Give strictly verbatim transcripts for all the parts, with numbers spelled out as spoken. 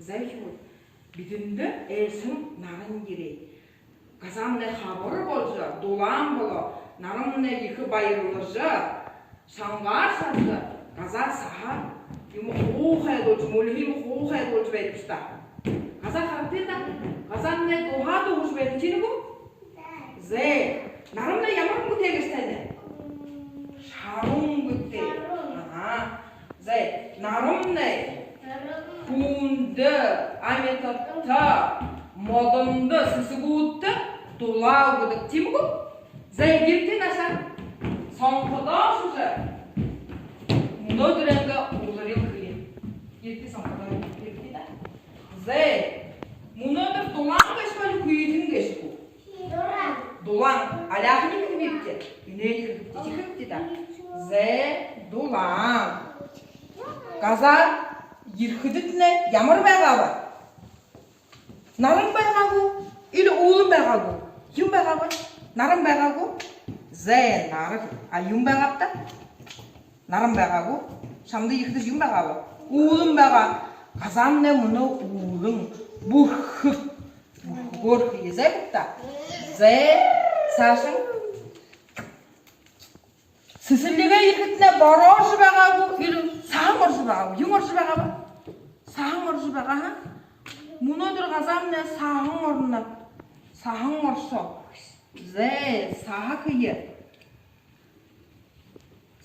Зай, үхибүүд, бидэндэ айлшан наран ерээ. Газаамнай хабар болжо, дулаан болоо, нарамнай ехэ баярлажа, шангаар шаража, газаа саһа юумэ хуу хайлуулжа, мүльһэ юумэ хуу хайлуулжа байдаг бшуу даа. Газаа харагты даа. Газаамнай дуһаа дууһажа байна, тиимэ гү? Зай, нарамнай ямар үнгэтэй гээшэб танай? Шара үнгэтэй. Аха. Зай, нарамнай хүндэ, амитадта, модондо, сэсэгүүдтэ дулаа үгэдэг, тиимэ гү? Зай, ерэгты наашаа. Сонходоо ошожо, мүнөөдэрэйнгээ уларил хэе. Ерэгты, сонходоо, ерэгты даа. Зай, мүнөөдэр дулаан гээшэ гү, али хүйтэн гээшэ гү? Дулаан. Дулаан. Аляаханиинь хэбибди? Энээниинь хэбибди, тиихэбди даа. Зай, дулаан. Газаа ерэхэдэтнай ямар байгаа бэ? Наран байгаа гү? Или үүлэн байгаа гү? Юун байгаа бэ? Наран байгаа гү? Зай, наран. А юун байгаа бэ даа? Наран байгаа гү? Шамда ерэхэдэ юун байгаа бэ? Үүлэн байгаа. Газаамнай мүнөө үүлэн. Бүрхэг. Бүрхэгөөр хэе. Зай, бү даа. Зай, саашань. Сэсэрлигээ ерэхэдэтнай бороо орожо байгаа гү, или саһан орожо байгаа гү? Юун орожо байгаа бэ? Саһан орожо байгаа, аха. Мүнөөдэр газаамнай саһан орно. Саһан оршоо. Зай, саһа хэе.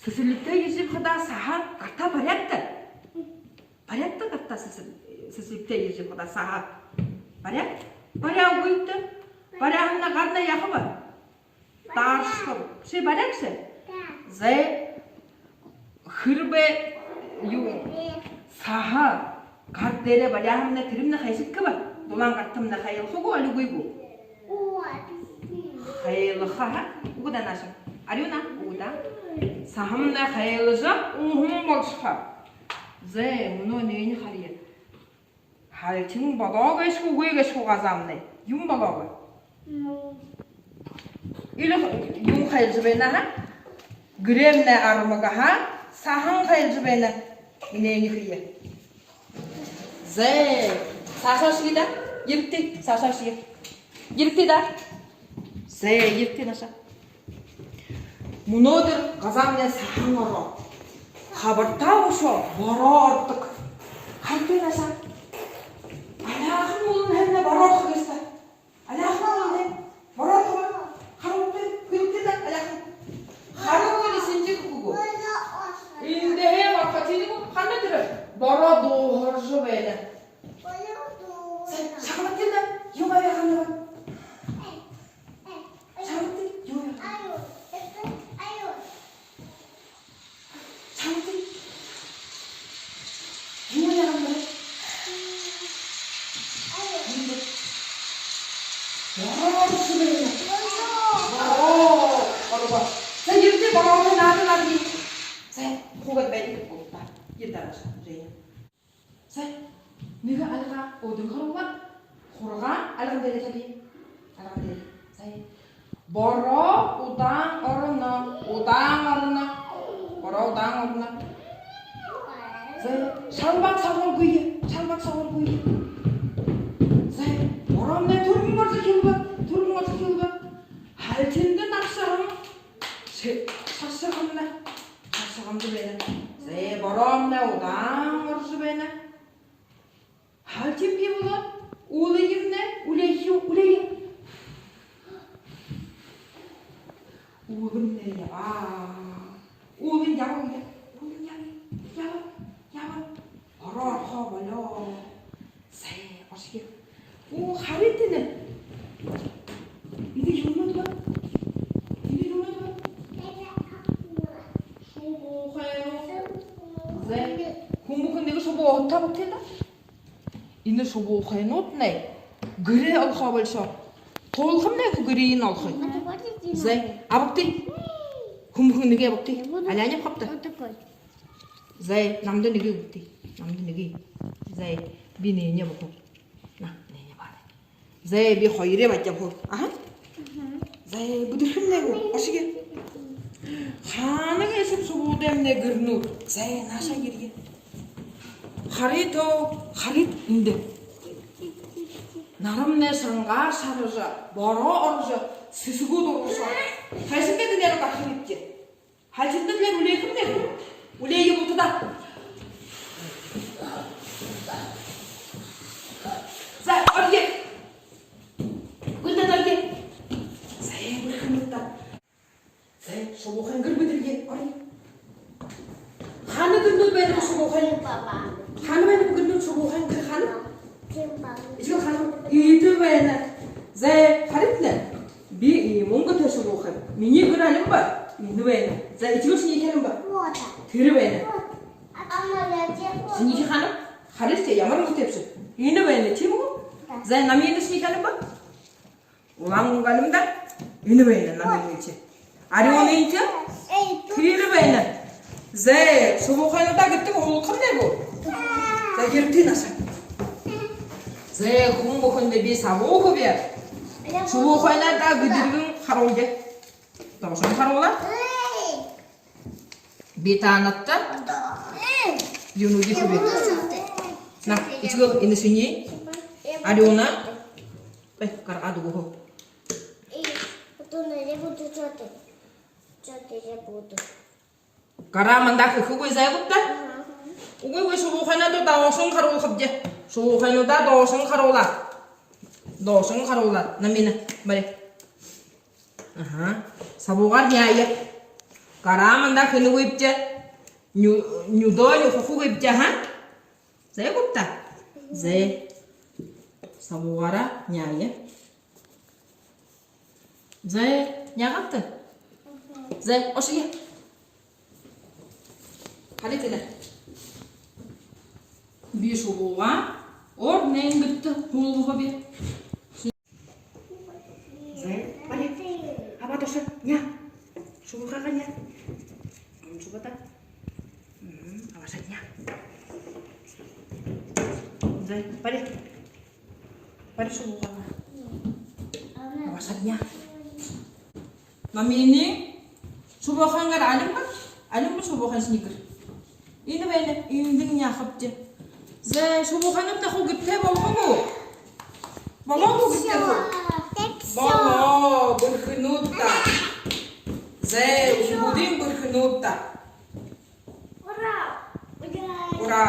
Сэсэрлигтэ ерэжэ ябахадаа саһа гартаа баряад даа. Баряад даа гартаа сэсэр-, сэсэрлигтэ ерэжэ ябахадаа саһа. Баряа? Баряа үгы даа. Баряаһамнай гарнай яаха бэ? Дааршаха. Ши баряагши? Зай, хэрбээ юу, саһа гар дээрээ баряаһамнай, тэрэмнай хайшаха гү? Дулаан гартамнай хайлаха гү, али үгы гү? Хайлаха, аха. Үгы даа, наашань. Арюуна, үгы даа. Саһамнай хайлажа, уһан болошохо. Зай, мүнөө энээниие харая. Һалхин болоо гээшэ гү, үгы гээшэ гү газаамнай? Юун болоо бэ? Или юун хайлажа байна, аха? Гэрэймнай армаг, аха, саһан хайлажа байна. Энээниие хэе. Зай, саашаа ошоё даа. Ерэгты, саашаа ошоё. Ерэгты даа. Зай, ерэгты наашаа. Мүнөөдэр газаамнай саһан ороо. Хабартаа ошоо, бороо ородог. Харагты наашаа. Аляахан үүлэн хэмнай бороо орохо гээшэ даа. Аляахан үүлэн хэмнай бороо орохо. Харагты, харагты даа, аляахан. Харагты, шэнжэ үгы гү? Эндэһээ орохо, тиимэ гү? Хана тэрэ бороо дууһаржа байна. Зай, шагнагты даа, юу байгааб? Шагнагты, юу байгааб? Шагнагты. Юу байгааб? Юу бэ? Бороо орохо байна. Бороо орохо. Зай, ерэгты, бороо орохо, наада, наада. Зай, хуу гээд байя. Ерэгты, Женя. Зай, нэгэ альга өөдэнь харуулаад, хургаа альган дээрэ табия. Альган дээрэ. Зай. Бороо удаан ороно, удаан ороно. Бороо удаан ороно. Зай, шалбааг соогуургүйе, шалбааг соогуургүйе. Зай, бороомнай түргэн орожо эхилбэ, түргэн орожо эхилбэ. Һалхинда наршаһан, шэ-, шаршаһан, шаршаһан байна. Зай, бороомнай удаан орожо байна. Һалхинби болоод, үүлыемнай үлеэхэ, үлеэе. Үүлэмнай ябаа. Үүлэн ябаа, үүлэн ябаа, ябаа, ябаа. Бороо орохо болёо. Зай, ошоё. Оо, харыт энэ. Энэ юунууд бэ? Энэ юунууд бэ? Шубуухайнууд. Зай, хүн бүхэн нэгэ шубуу уһатаа богты даа. Энэ шубуухайнууднай гэрээ олохо болошоо. Туулхамнай гү гэрыень олохо? Зай, абагты. Хүн бүхэн нэгэ абагты. Аляаниинь абахабта. Зай, намда нэгэ үгыт. Намда нэгэ. Зай, би энээниие абахаб. На, энээниие абаа. Зай, би хоёрые баряад абахаб. Аха. Зай, бүдэрхэмнай гү? Ошоё. Хаана гээшэб шубуудаймнай гэрнүүд? Зай, наашаа ерээ. Харыт, харыт эндэ. Нарамнай шангаар шаража, бороо орожо, сэсэгүүд ургашоо. Хайшан бэ, эдэнэр гараха хэрэгтэй. Халхинда тэлээр үлеэхэм даа. Үлеэе, бултадаа. За, орё. Гүлдэ, орё. За, э, бэрхэнүүд даа. За, шубуухайн гэр бэдэрье, орё. Хаана гэрнүүд байнаб шубуухайн? Хаана байнаб гэрнүүд шубуухайн гэр хаана? Эжыгээ хаана? Эдэ байна. За, харыт лэ. Би иимэ үнгэтэй шубуухай. Минии гэр алин бэ? Энэ байна. За, эжыгээ, шинии гэр алин бэ? Тэрэ байна. Шинии гэр хаана? Харыт лэ, ямар үнгэтэйбши? Энэ байна, тиимэ гү? За, Намина, шинии гэр алин бэ? Улаан үнгэ алин бэ? Энэ байна, Наминынь. Арюунынь? Тэрэ байна. За, шубуухайнуудаа гэртээ һуулгахам даа гү? За, гэртээ наашаа. За, хүн бүхэндэ би сабуу үгэхэб. Шубуухайнуудаа гэдэргэн харуулая. Доошонь харуулаа. Би таанадта юунүүдые үгэхэб. На, эжыгээ, энэ шинии. Арюуна. Ой, гаргаад үгөө. И потом я буду что-то. Что-то я буду. Гараа мандаа хэхэ үгы, зай гүт даа? Ага. Үгы, үгы, шубуухайнуудаа доошонь харуулхабди. Шубуухайнуудаа доошонь харуулаа. Доошонь харуулаа. Намина, бари. Аха. Сабуугаар няая. Гараа мандаа хэнэ үгыбди. Ню-, нюдөө нюхаха үгыбди, аха. Зай гүт даа? Зай. Сабуугаараа няая. Зай, няагты? Зай, ошоё. Харыт лэ. Би шубуугаа орон нэгэндэ һуулгахаб. Зай, бари. Абаад ошо, няа. Шубуугаа няа. Шубуугаа. Мгм, абаашаад няа. Зай, бари. Бари шубуугаа. Абаашаад няа. Намина, шубуухайнгаа гэр алин бэ? Алин бэ шубуухайн, шинии гэр? Энэ байна, эндэнь няахабди. Зай, шубуухайнууд хуу гэртээ болоо гү? Болоо гү гэртээ хуу? Болоо, бэрхэнүүд даа. Зай, үхибүүдынь бэрхэнүүд даа. Ура! Ура!